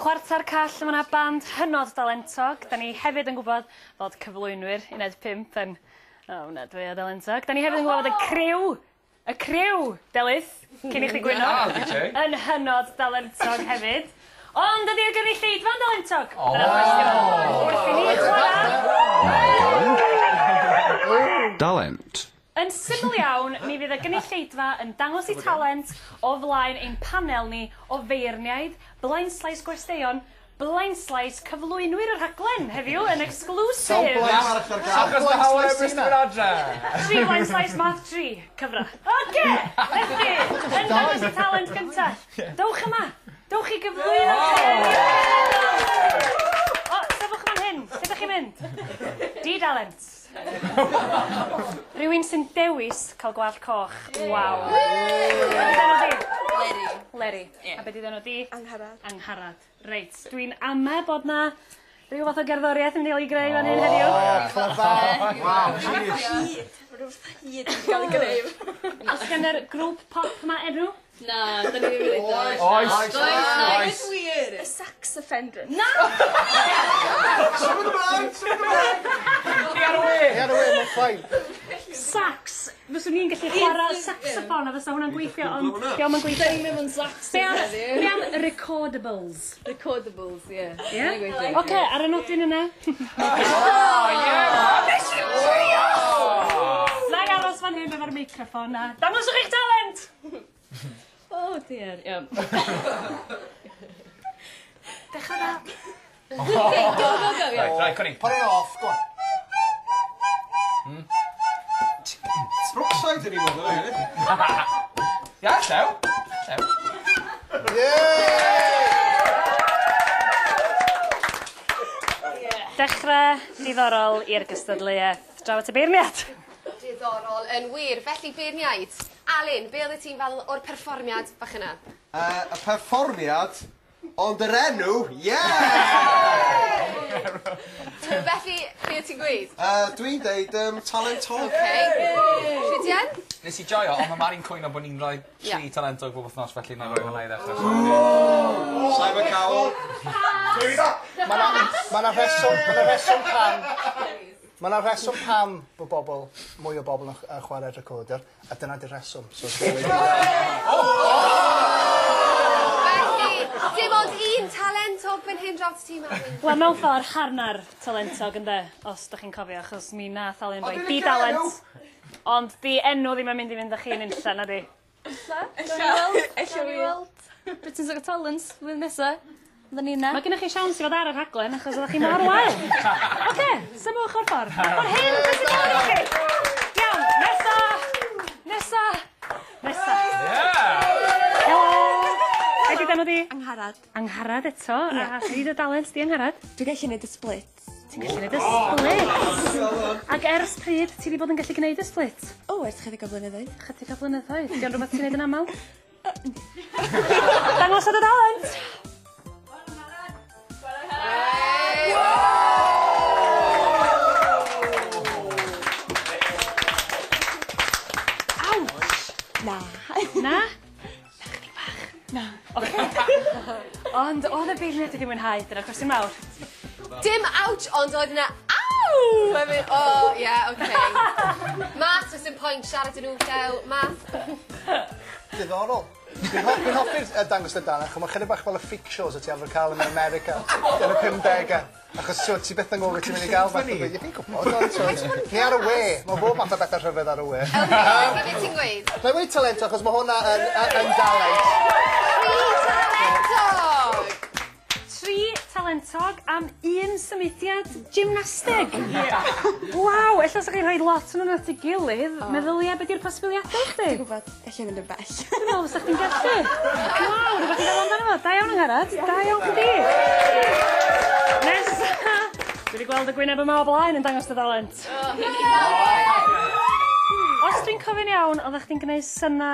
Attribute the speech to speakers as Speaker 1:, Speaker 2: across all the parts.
Speaker 1: Chwarter Call yn fan'na, band hynod dalentog. Da ni hefyd yn gwybod fod cyflwynwyr Uned 5 yn ofnadwy o dalentog. Da ni hefyd yn gwybod fod y criw, y criw, Delyth, cyn i chdi gwyno, yn hynod dalentog hefyd. Ond ydy'r gynulleidfa'n dalentog? Dyna'r cwestiwn. Wrth i ni chwarae...
Speaker 2: Dalent.
Speaker 1: Yn syml iawn, mi fydd y gynulleidfa yn dangos eu talent o flaen ein panel ni o feirniaid, blaenslaes gwesteion, blaenslaes cyflwynwyr y rhaglen heddiw yn exclusive.
Speaker 3: Achos mae Hywel Emrys 'di mynd adre!
Speaker 1: Tri blaenslaes math tri, cyfra. Oce! Felly, yn dangos y talent gynta, dowch yma, dowch i gyflwyno O, sefwch fan hyn, lle 'dach chi'n mynd? Di-dalent. Rhywun sy'n dewis cael gwallt coch. Waw. Be 'di d'enw di?
Speaker 4: Leri.
Speaker 1: Leri.
Speaker 4: Ie.
Speaker 1: A be 'di d'enw di?
Speaker 4: Angharad.
Speaker 1: Angharad. Reit, dwi'n ame bod 'na rhyw fath o gerddoriaeth yn mynd i ga'l 'i greu fan hyn heddiw.
Speaker 5: O, clyfar!
Speaker 3: Waw,
Speaker 4: Rhyw fath o hud. Rhyw fath o hud yn ga'l 'i greu.
Speaker 1: O's gan yr grŵp pop 'ma enw?
Speaker 4: Na, 'dan ni ddim rili
Speaker 3: Oes!
Speaker 4: Oes!
Speaker 3: Oes!
Speaker 4: wir! Y saxoffendrons. Na!
Speaker 5: Symud ymlaen! Symud ymlaen!
Speaker 3: Ni ar y we!
Speaker 5: Ni ar y we, mae'n fine.
Speaker 1: Sax! Fyswn i'n gallu chwarae saxoffon a fysa hwnna'n gweithio ond dio'm yn gweithio.
Speaker 4: 'Dan ni'm efo'n sax
Speaker 1: Be am,
Speaker 4: heddiw.
Speaker 1: be am recordables?
Speaker 4: Recordables, ie.
Speaker 1: Ie? Oce, ar y nodyn yna.
Speaker 3: O, ie, man!
Speaker 1: Nes i trio! Na i aros fan hyn efo'r meicroffon a dangoswch eich talent!
Speaker 4: Oh dear, iawn.
Speaker 1: Dechra da.
Speaker 4: Go go go iawn.
Speaker 3: Right, right, cwn i.
Speaker 5: Put it off, go on.
Speaker 6: Brookside yn i fod yn really.
Speaker 3: Ia, llew. Llew.
Speaker 5: Yeah!
Speaker 1: Dechra diddorol i'r gystadleuaeth. Draw at y beirniad.
Speaker 7: Diddorol yn wir. Felly beirniaid, Alun, be oeddet ti'n feddwl o'r perfformiad bach yna?
Speaker 6: Y perfformiad, ond yr enw, yeah!
Speaker 7: Felly, be o ti'n gweud?
Speaker 6: Dwi'n deud talentog.
Speaker 7: Okay. Rhydian?
Speaker 3: Nes i joio, ond mae Mari'n cwyno bod ni'n rhoi tri
Speaker 7: Ie.
Speaker 3: talentog bob wythnos, felly na roi hwnna i ddechrau.
Speaker 6: Simon Cowell.
Speaker 5: Mae 'na ma' 'na rheswm, ma' 'na rheswm pam ma' 'na rheswm pam bod bobl, mwy o bobl yn ch- yn chwarae'r recorder, a dyna 'di'r rheswm. So
Speaker 7: Felly, dim ond un talentog fan hyn draw at ti, Mari.
Speaker 1: Wel, mewn ffordd, hanner talentog ynde, os 'dach chi'n cofio, achos mi nath Alun roi
Speaker 6: Ond dwi'n
Speaker 1: di-dalent.
Speaker 6: licio
Speaker 1: Ond di enw ddim yn mynd i fynd â chi yn unlla, na di?
Speaker 4: Ella. Ella. Ella wir. Weld Britain's Got Talent flwyddyn nesa. Fydden ni yna.
Speaker 1: Mae gennych chi siawns i fod ar y rhaglen achos oeddech chi mor wael. Oce, symwch o'r ffordd. O'r hyn, beth sy'n bod efo chi? Iawn, nesa! Nesa! Nesa.
Speaker 3: Yeah!
Speaker 1: Helo! Be 'di d'enw di?
Speaker 4: Angharad.
Speaker 1: Angharad eto. A be 'di dy dalent di, Angharad?
Speaker 4: Dwi'n gallu neud y split.
Speaker 1: Ti'n gallu neud y split. Ac ers pryd ti 'di bod yn gallu gneud y split?
Speaker 4: O, ers chydig o blynyddoedd.
Speaker 1: Chydig o blynyddoedd. Di o'n rhywbeth ti'n neud yn aml? Dangos o dy dalent! Ouch!
Speaker 4: Na.
Speaker 1: Na? Na, chydig bach. Na. Oce. Ond oedd y beirniad wedi mwynhau, dyna'r cwestiwn mawr.
Speaker 7: Dim ouch, ond oedd yna aw! I mean, oh, yeah, okay. Math, oes dim point siarad yn nhw, llew. Math.
Speaker 5: Diddorol. Dwi'n ho- dwi'n hoffi'r dangos dy dalent, achos mae chydig bach fel y freak shows o ti arfer cael yn America yn y 50au. Achos ti'n ti byth yn gwybod beth ti'n mynd i gael fath o beth. Fi'n gwybod, ond t'wod, ni ar y we. Mae bob math o bethau rhyfedd ar y we.
Speaker 7: Okay, felly beth ti'n gweud?
Speaker 5: Na i weud talentog, achos mae hwnna yn, yn, yn dalent.
Speaker 7: Tri talentog!
Speaker 1: Tri talentog am un symudiad gymnasteg. Waw, ella sa chi'n rhoi lot o'n at ei gilydd. Meddylia be di'r posibiliadau i chdi?
Speaker 4: Dwi'n gwybod, gallu mynd yn bell.
Speaker 1: Dwi'n meddwl fysa chdi'n gallu. Waw, rhywbeth i feddwl amdano fo. Da iawn Angharad. Da iawn chdi. Nesa. Dwi wedi gweld y gwyneb yma o blaen yn dangos dy ddalent. Os dwi'n cofio'n iawn, oeddech chdi'n gwneud syna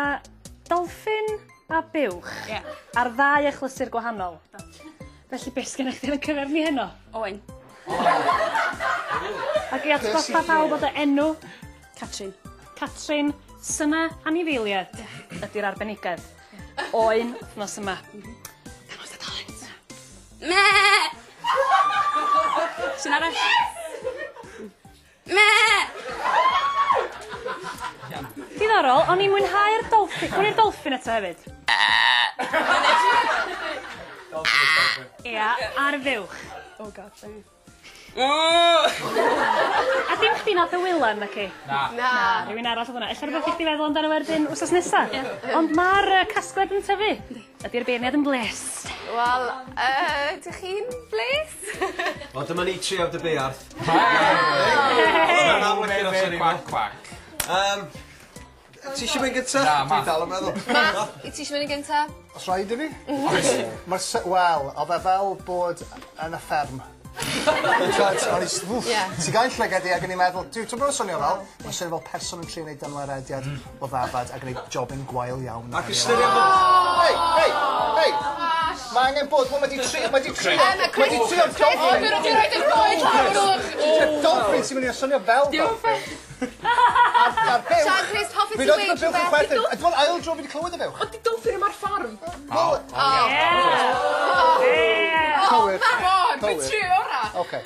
Speaker 1: dolffin a buwch.
Speaker 4: Ie.
Speaker 1: Ar ddau achlysur gwahanol. Felly beth sgennych chdi ar y cyfer ni heno?
Speaker 4: Oen.
Speaker 1: Ac i atgoffa pawb bod y enw
Speaker 4: Catrin.
Speaker 1: Catrin Syna Anifeiliad ydy'r arbenigedd. Oen wythnos yma. Dangos dy dalent.
Speaker 4: Un arall. Me!
Speaker 1: Diddorol, o'n i'n mwynhau'r dolffin. Gwni'r dolffin eto hefyd. Ia, a'r fuwch.
Speaker 4: Oh god, sorry.
Speaker 1: A dim chdi nath y wylan, naci?
Speaker 3: Na.
Speaker 7: Na.
Speaker 1: Rhywun arall oedd hwnna. Ella rhywbeth i chdi feddwl amdano erbyn wsos nesa. Ond mae'r casgliad yn tyfu. Ydy'r beirniad yn bles.
Speaker 7: Wel, ydych chi'n bles?
Speaker 6: Wel, dyma ni tri awd y bearth.
Speaker 3: Quack, quack.
Speaker 6: Ti eisiau mynd gynta?
Speaker 3: Na,
Speaker 6: Dwi
Speaker 3: Math.
Speaker 6: dal yn meddwl.
Speaker 7: Math, ti eisiau mynd yn gynta?
Speaker 5: Os rhaid i fi? Mae'r Wel, oedd e fel bod yn y fferm. T'wod, o'n i wff, Ti gael llygad i ac o'n i'n meddwl, duw, ti'n bod yn swnio fel? Mae'n swnio fel person yn trio neud dynwarediad o ddafad ac yn neud jobyn gwael iawn.
Speaker 6: Ac ystyried bod...
Speaker 5: Hei, hei, hei! Mae angen bod, wel, mae di trio, mae di trio,
Speaker 7: Emma,
Speaker 5: mae di trio
Speaker 7: Chris,
Speaker 5: dolphin.
Speaker 7: dwi'n rhoi dy goed lawr.
Speaker 5: Dolphin sy'n mynd i swnio fel dolphin. A'r buwch...
Speaker 7: Sian Chris, hoffet
Speaker 5: Fi
Speaker 7: ti
Speaker 5: roed
Speaker 7: weud
Speaker 5: y buwch yn
Speaker 7: rhywbeth?
Speaker 5: chwerthin. A dwi'n ail dro fi wedi clywed y buwch.
Speaker 2: Ond di dolphin yma'r ffarm.
Speaker 5: Wel,
Speaker 7: Oh,
Speaker 5: Cywir.
Speaker 7: come on, dwi'n
Speaker 5: Cywir.
Speaker 7: trio ora.
Speaker 5: Oce.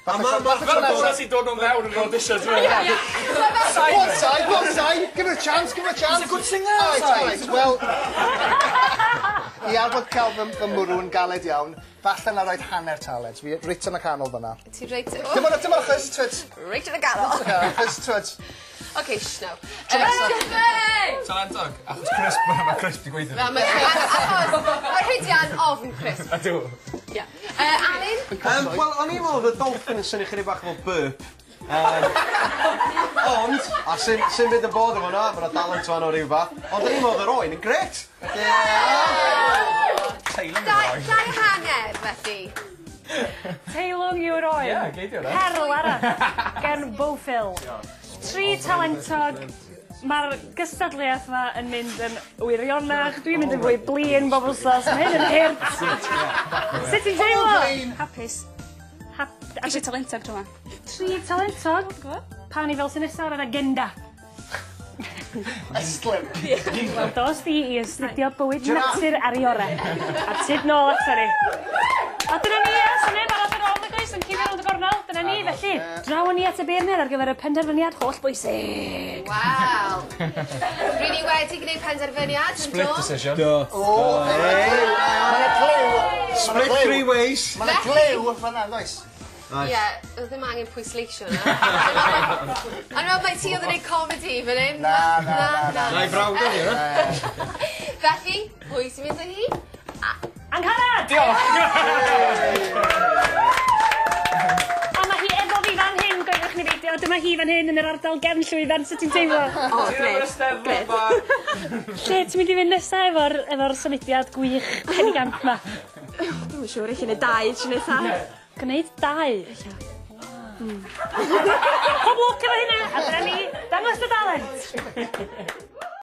Speaker 6: A ma'
Speaker 8: Fel bod sy'n dod o'n fewn yn audition, ti'n meddwl?
Speaker 5: Go on, Si, go on, Si. Give her a chance, give her a chance.
Speaker 3: He's a good singer,
Speaker 5: All right,
Speaker 3: Si.
Speaker 5: all right. Wel, i arfod cael fy mwrw yn galed iawn, falle na roed hanner talent. Fi reit yn y canol fyna.
Speaker 7: Ti reit...
Speaker 5: Dim ond, dim ond achos, twyd,
Speaker 7: Reit yn y ganol.
Speaker 5: achos, twyd,
Speaker 7: Oce, shh, no.
Speaker 3: Talentog. Achos Chris, mae Chris di gweithio.
Speaker 7: Achos, mae Rhydian ofn Chris.
Speaker 3: Ydw.
Speaker 7: Ie. Alun?
Speaker 6: Wel, o'n i'n meddwl oedd y dolphin yn swnio chydig bach fel burp. Ond, a sy'n byd yn bod efo hwnna, mae yna dalent fan o ryw fath. Ond o'n i'n meddwl oedd yr oen yn gret.
Speaker 3: Teilwng
Speaker 7: Dau
Speaker 3: yw'r oen.
Speaker 7: 2.5, felly.
Speaker 1: Teilwng yw'r oen.
Speaker 3: Ie, gei di hwnna.
Speaker 1: Perl arall gen Bowfil. Tri talentog. Mae'r gystadleuaeth yma yn mynd yn wirionach. Dwi'n mynd yn fwy blin bob wsos. Mae hyn yn hurt. Sut ti'n teimlo?
Speaker 4: Hapus.
Speaker 1: Hap
Speaker 4: Eisiau talentog tro 'ma.
Speaker 1: Tri talentog. Pa ni fel sy'n nesaf ar yr agenda?
Speaker 5: Ystlum.
Speaker 1: Wel, dos di i astudio bywyd natur ar ei orau. A tyd nôl ato ni. A dyna ni, ia, sy'n neb arall ar ôl nag oes, yn cuddio rownd y gornel. Dyna ni, felly, draw ni at y beirniad ar gyfer y penderfyniad holl bwysig.
Speaker 7: Waw. Rydyn ni wedi gwneud penderfyniad, yn
Speaker 3: Split
Speaker 7: do?
Speaker 3: decision.
Speaker 6: Do.
Speaker 5: O, Mae'n clyw.
Speaker 6: Split three ways.
Speaker 5: Mae'n clyw fan'na, does?
Speaker 7: Ie, oedd ddim angen pwysleisio na. Ond fel mae ti oedd yn gwneud comedy fan hyn.
Speaker 5: Na, na, na, na.
Speaker 6: Na i frawd o'n i, yna.
Speaker 7: Felly, pwy sy'n mynd â hi?
Speaker 1: Angharad!
Speaker 3: Diolch!
Speaker 1: A mae hi efo fi fan hyn, goelwch ni beidio. Dyma hi fan hyn yn yr ardal gefn llwyfan, sut ti'n teimlo?
Speaker 2: O, grêt. Grêt.
Speaker 1: Lle ti'n mynd i fynd nesa efo'r symudiad gwych penigamp ma?
Speaker 2: Dwi'm yn siŵr, ella neud dau tro nesa.
Speaker 1: Gwneud dau. Pob lwc efo hynna, a dyna ni, dangos dy dalent.